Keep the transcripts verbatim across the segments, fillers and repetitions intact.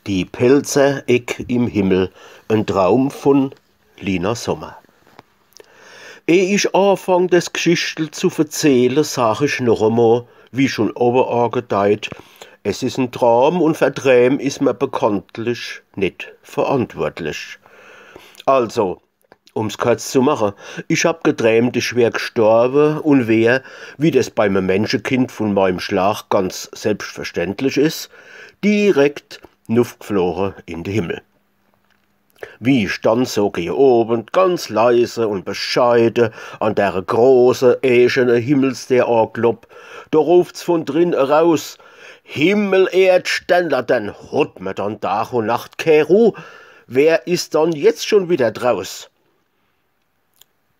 Die Pälzer Eck im Himmel, en Traum vun Lina Sommer. Eh ich aafang, des Gschichtel zu verzehle, sag ich noch emol, wie schun owe aagedeit, es is en Traum un fer Träm is mer bekanntlich net verantwortlich. Also, um's korz zu mache, ich hab geträmt, ich wär gstorwe un wär, wie des bei me Menschekind vun meim Schlag ganz selbstverständlich is, direkt nuffgfloge in de Himmel. Wie ich dann so gege Owend ganz leise un bescheide an dere große, eechene Himmelsdeer aaklopp, do ruft's vun drin eraus: „Himmel, Erd, Sternlatern, hot mer dann Dag un Nacht kee Ruh? Wer is dann jetzt schun widder draus?“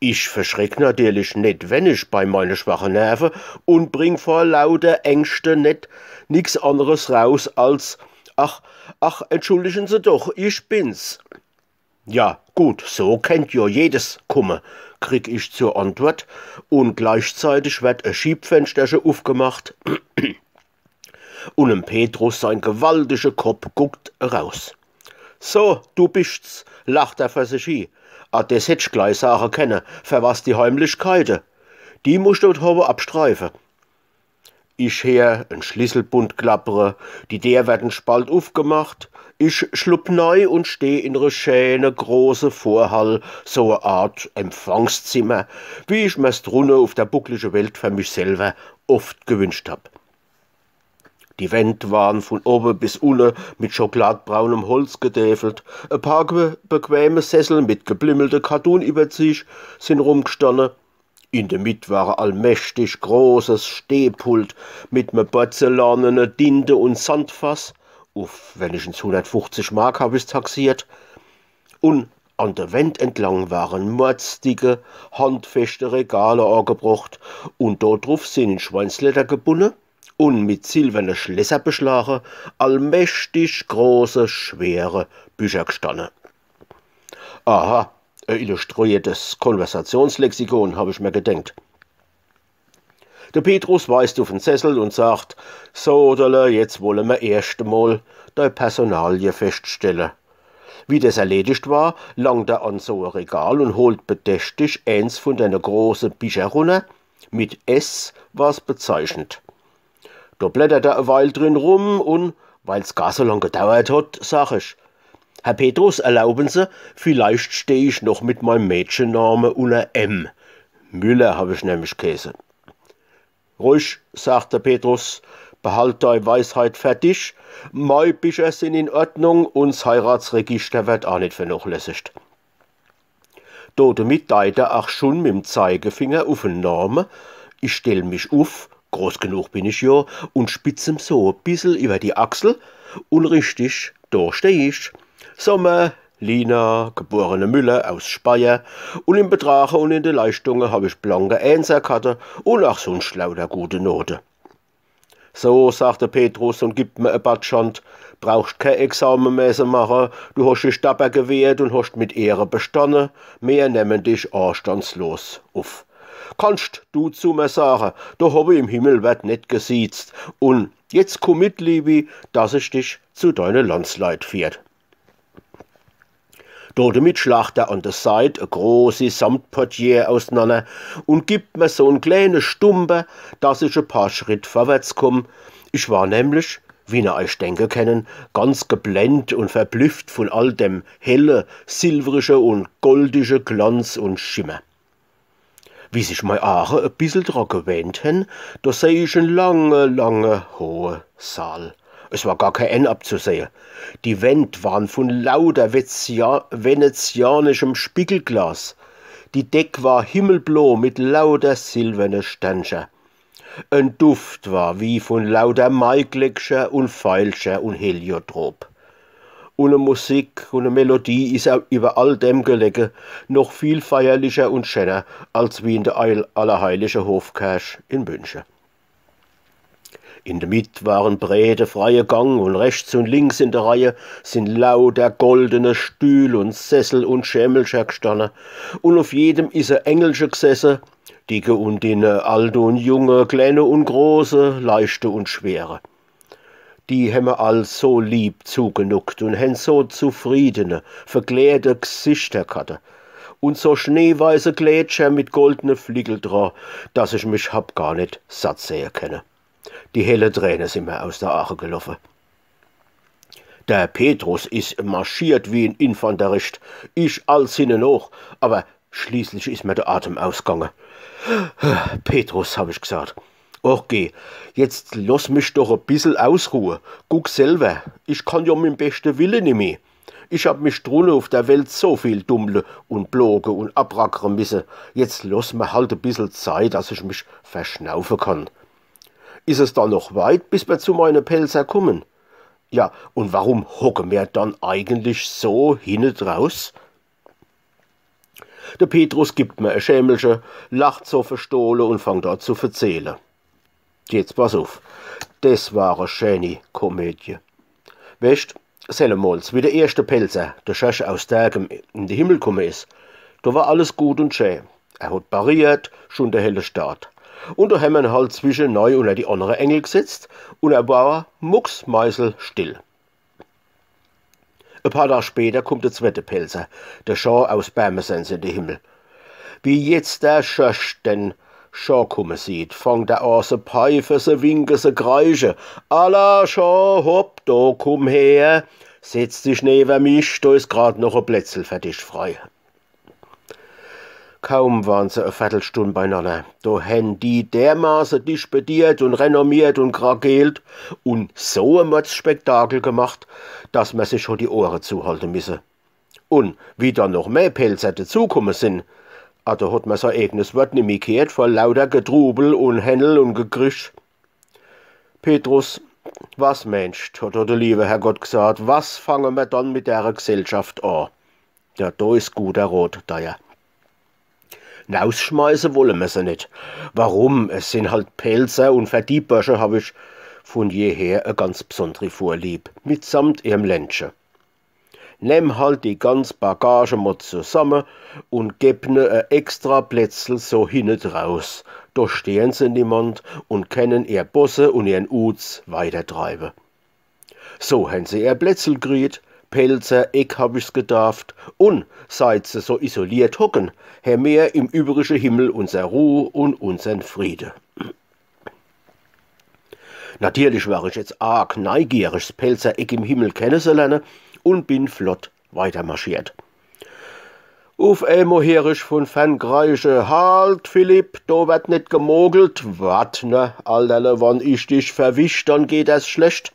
Ich verschreck natierlich net wenig bei meine schwache Nerve un bring vor lauter Ängschte net nix anneres raus als: „Ach, ach, entschuldigen Se doch, ich bin's.“ „Ja, gut, so kennt jo jedes kumme“, krieg ich zur Antwort, un gleichzeitig werd e Schiebfensterche uffgemacht un em Petrus sein gewaltige Kopp guckt eraus. „So, du bischt's“, lacht er vor sich hi. „Ah, des hätt ich glei sage kenne, fer was die Heimlichkeite. Die muscht du dort howe abstreife.“ Ich heer en Schlissel bunt klappere, die Deer werd en Spalt uffgemacht, ich schlupp nei un steh in re scheene große Vorhall, so e Art Empfangszimmer, wie ich mer's drunne uff der bucklige Welt fer mich selwer oft gewünscht hab. Die Wänd waren vun owe bis unne mit schokladbraunem Holz gedäfelt. E paar ge-, bequeme Sessel mit geblümmelte Kattuniwwerzieg sin rumgstanne. In de Mitt war e allmächtig großes Stehpult mit me porzellanene Dinde- un Sandfass, uff wenigstens hundertfuchzig Mark hab ich's taxiert. Un an de Wänd entlang waren mordsdicke, handfeschte Regale agebrocht, un do druff sin in Schweinsleder gebunne un mit silwerne Schlesser beschlage, allmächtig große, schwere Bücher gstanne. „Aha, e illustriertes Konversationslexikon“, hab ich mer gedenkt. De Petrus weist uff en Sessel un sagt: „So, Dolle, jetzt wolle mer erscht emol dei Personalie feststelle.“ Wie des erledigt war, langt er an so e Regal un holt bedächtig eens vun dene große Bicher runner. Mit S war's bezeichnet. Do blättert er e Weil drin rum un, weil's gar so lang gedauert hot, sag ich: „Herr Petrus, erlauben Se, vielleicht steh ich noch mit meim Mädchenname unner M. Müller hab ich nämlich gheeße.“ „Ruhig“, sagt de Petrus, „behalt dei Weisheit fer dich. Mei Bicher sin in Ordnung un 's Heiratsregister werd aa net vernachlässigt.“ Do demit deit er ach schun mit'm Zeigefinger uff en Name. Ich stell mich uff, groß genug bin ich jo, un spitz em so e bissel iwwer die Achsel. Un richtig, do steh ich. Sommer, Lina, geborene Müller aus Speyer, un im Betrage un in de Leischtunge hab ich blanke Eenser ghatte un ach sunscht lauter gute Note. „So“, sagt de Petrus un gibt mer e Batschhand, „brauchscht kee Exame mehr se mache, du hoscht dich dapper gewehrt un hoscht mit Ehre bestanne, mer nemmen dich aastandslos uff. Kannscht du zu mer sage, do howwe im Himmel werd net gesiezt. Un jetzt kumm mit, Liewi, dass ich dich zu deine Landsleit fiehrt.“ Do demit schlacht er an de Seit e großi Samtportier ausenanner un gibt mer so en kleene Stumper, dass ich e paar Schritt vorwärts kumm. Ich war nämlich, wie ner eich denke kennen, ganz geblendt un verblüfft vun all dem helle, silwrige un goldige Glanz un Schimmer. Wie sich mei Aache e bissel dra gewähnt hen, do seh ich en lange, lange, hohe Saal. Es war gar kee Enn abzusehe. Die Wänd waren vun lauter Vezia-, venezianischem Spiegelglas. Die Deck war himmelblo mit lauter silwerne Sterncher. En Duft war wie vun lauter Maiglöckcher un Veilcher un Heliotrop. Un e Musik un e Melodie is au iwwer all dem gelege, noch viel feierlicher un schänner als wie in de Eil-, Allerheilige Hofkerch in Münche. In de Mitt war en breede, freie Gang un rechts un links in de Reihe sin lauter goldene Stühl un Sessel un Schemmelcher gstanne. Un uff jedem is e Engelche gsesse, dicke un dinne, alte un junge, klenne un große, leichte un schwere. Die hemmer all so lieb zugenuckt un hen so zufriedene, verklärte Gsichter ghatte. Un so schneeweiße Klädcher mit goldne Fliggel dra, dass ich mich hab gar net satt sehe kenne. Die helle Träne sin mer aus de Aache geloffe. Der Petrus is marschiert wie en Infanterist, ich als hinne noch, aber schließlich is mer de Atem ausgange. „Petrus“, hab ich gsaat, „och geh, jetzt loss mich doch e bissel ausruhe. Guck selwer, ich kann jo mim beschte Wille nimmi. Ich hab mich drunne uf der Welt so viel dummle un ploge un abrackere misse. Jetzt loss mer halt e bissel Zeit, dass ich mich verschnaufe kann. Is es dann noch weit, bis mer zu meine Pälzer kummen? Ja, un warum hocke mer dann eigentlich so hinne draus?“ De Petrus gibt mer e Schämelche, lacht so verstohle un fangt a zu verzähle. Jetzt pass uf, des war e schäni Komödie. Wescht, sellemols, wie de erschte Pälzer, de Schorsch aus Derkem, in de Himmel kumme is, do war alles gut un schä. Er hot pariert, schun de helle Staat. Un do hemmer en halt zwischenei unner die annere Engel gsetzt un er war mucksmeiselstill. E paar Dag später kummt de zwette Pälzer, de Schor aus Bermesens, in de Himmel. Wie jetzt de Schorsch den Schor kumme sieht, fangt er a se peife, se winke, se kreische: „Alla, Schor, hopp, do kumm her, setz dich newer mich, do is grad noch e Plätzel fer dich frei.“ Kaum waren se e Vertelstunn beinanner, do hen die dermaße dischbediert un renommiert un krakeelt un so e Mordsspektakel gemacht, dass mer sich hot die Ohre zuhalte misse. Un wie dann noch mehr Pälzer dezukumme sin, ah, do hot mer sei eegnes Wort nimmi gheert vor lauter Getrubel un Hennel un Gekrisch. „Petrus, was meenst?“, hot do de liewe Herrgott gsaat, „was fange mer dann mit dere Gesellschaft a? Ja, do is guter Rot deier. Nausschmeiße wolle mer se net. Warum? Es sin halt Pälzer, un fer die Börsche hab ich vun jeher e ganz bsondri Vorlieb, mitsamt ihrem Ländche. Nemm halt die ganz Bagage mol zusamme un geb ne e extra Plätzel so hinne draus. Do steern se niemand un kennen ihr Bosse un ihren Uuz weitertreibe.“ So hen se ihr Plätzel kriet, Pälzer Eck hab ich's gedaaft, un seit se so isoliert hocken, hen mer im übrige Himmel unser Ruh un unsern Friede. Natierlich war ich jetzt arg neigierig, 's Pälzer Eck im Himmel kenne se lerne, un bin flott weitermarschiert. Uf emol heer ich vun fern kreische: „Halt, Philipp, do werd net gemogelt. Wart ne, Alterle, wann ich dich verwisch, dann geht der's schlecht.“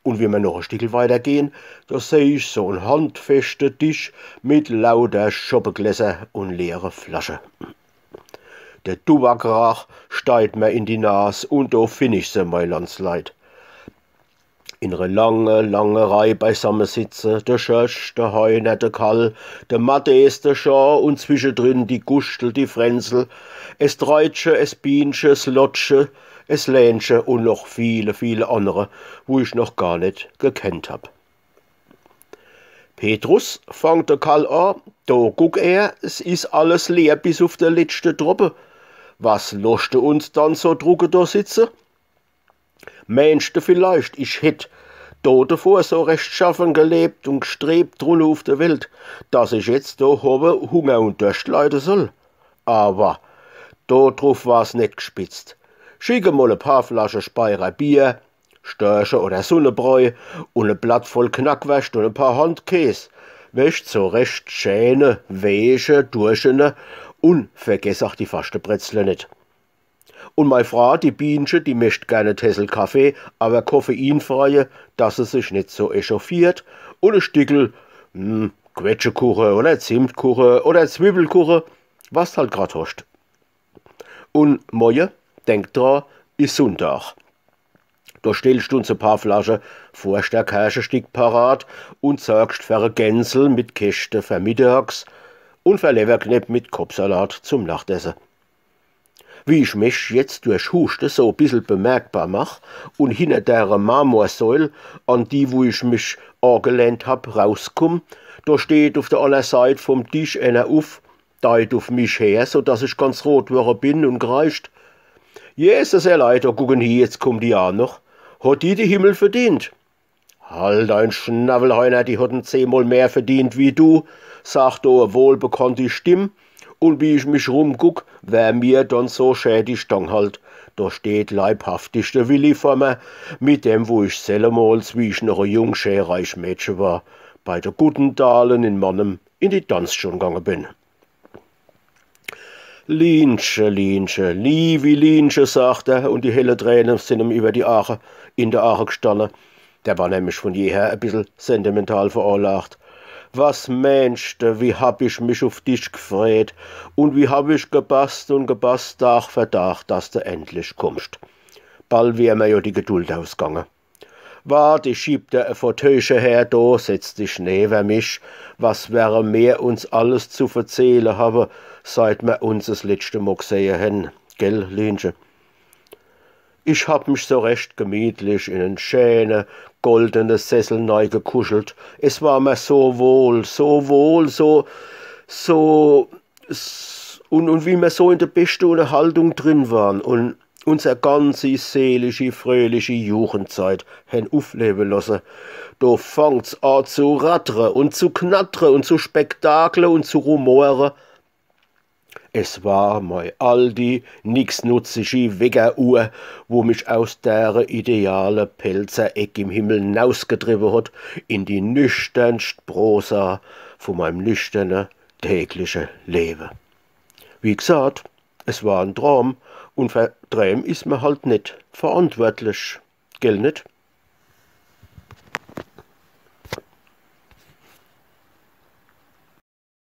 Un wie mer noch e Stickel weitergehn, do seh ich so en handfeschte Tisch mit lauter Schoppegläser un leere Flasche. De Tubakrach steit mer in die Nas, un do finn ich se, mei Landsleit. In re lange, lange Reih beisamme sitze, de Schorsch, de Heiner, de Karl, de Mattes, de Jean un zwischedrin die Guschtel, die Frenzel, es Dreitche, es Bienche, 's Lottche, es Lenche un noch viele, viele annere, wo ich noch gar net gekennt hab. „Petrus“, fangt de Karl a, „do guck er, 's is alles leer bis uf de letschte Droppe. Was loschde uns dann so drucke do sitze? Meenschde vielleicht, ich hätt do devor so rechtschaffen gelebt un gstrebt drunne uf de Welt, dass ich jetzt do howwe Hunger un Dorscht leide soll? Awwer do druf war's net gspitzt. Schick emol e paar Flasche Speyerer Bier, Störche oder Sunnebräu un e Blatt voll Knackwerscht un e paar Handkäs. Wescht, so recht schäne, weeche, durchene, un vergess ach die Faschtebretzle net. Un mei Fraa, die Bienche, die mecht gern e Tässel Kaffee, awwer koffeinfreie, dass se sich net so echauffiert, un e Stickel, hm, Quetschekuche oder Zimtkuche oder Zwiwwelkuche, was d' halt grad hoscht. Un moie, denk dra, is Sunndag. Do stellscht uns e paar Flasche Forschter Kerchestick parat un sorgscht fer e Gänsel mit Keschte fer middags un fer Lewwerknepp mit Koppsalat zum Nachtesse. Wie ich mich jetzt durch Huschte so e bissel bemerkbar mach un hinner dere Marmorsäul, an die, wo ich mich agelehnt hab, rauskumm, do steht uf der anner Seit vum Tisch ener uf, deit uf mich her, so dass ich ganz rot worre bin, un kreischt: „Jesus, ehr Leit, do gucken hie, jetzt kummt die a noch. Hot die de Himmel verdient? Halt dein Schnawwel, Heiner, die hot en zehmol mehr verdient wie du, sagt do e wohlbekannti Stimm. Un wie ich mich rumguck, wer mir dann so schä die Stang halt, do steht leibhaftig de Willi vor mer, mit dem, wo ich sellemols, wie ich noch e jung, schä reich Mädche war, bei de guten Dalen in Mannem in die Danzschun gange bin. Lienche, Lienche, liewi Lienche, sagt er, un die helle Träne sin em iwwer die Aache, in de Aache gstanne. Der war nämlich vun jeher e bissel sentimental veranlagt. Was meenst de, wie hab ich mich uf dich gfreet? Un wie hab ich gebasst un gebasst, Dag fer Dag, dass de endlich kummst. Ball wär mer jo die Geduld ausgange. Wart, ich schieb der e Fauteuilche her, do setz dich newer mich. Was werre mer uns alles zu verzehle hawe, seit mer uns es letschte Mol gsehe hen. Gell, Lienche? Ich hab mich so recht gemietlich in en schäne, goldene Sessel neigekuschelt. Es war mer so wohl, so wohl, so, so, s-, un, un wie mer so in de beschte Unnerhaltung drin waren un unser ganzi seelischi, fröhlichi Jugendzeit hen uflewe losse, do fangt's a zu rattre un zu knattre un zu spektakle un zu rumore. Es war mei aldi, nixnutzischi Weckeruhr, wo mich aus dere ideale Pälzer Eck im Himmel nausgetriwwe hot, in die nüchternst Prosa vun meim nüchterne, tägliche Lewe. Wie gsaat, es war en Traum, un fer Träm is mer halt net verantwortlich. Gell net?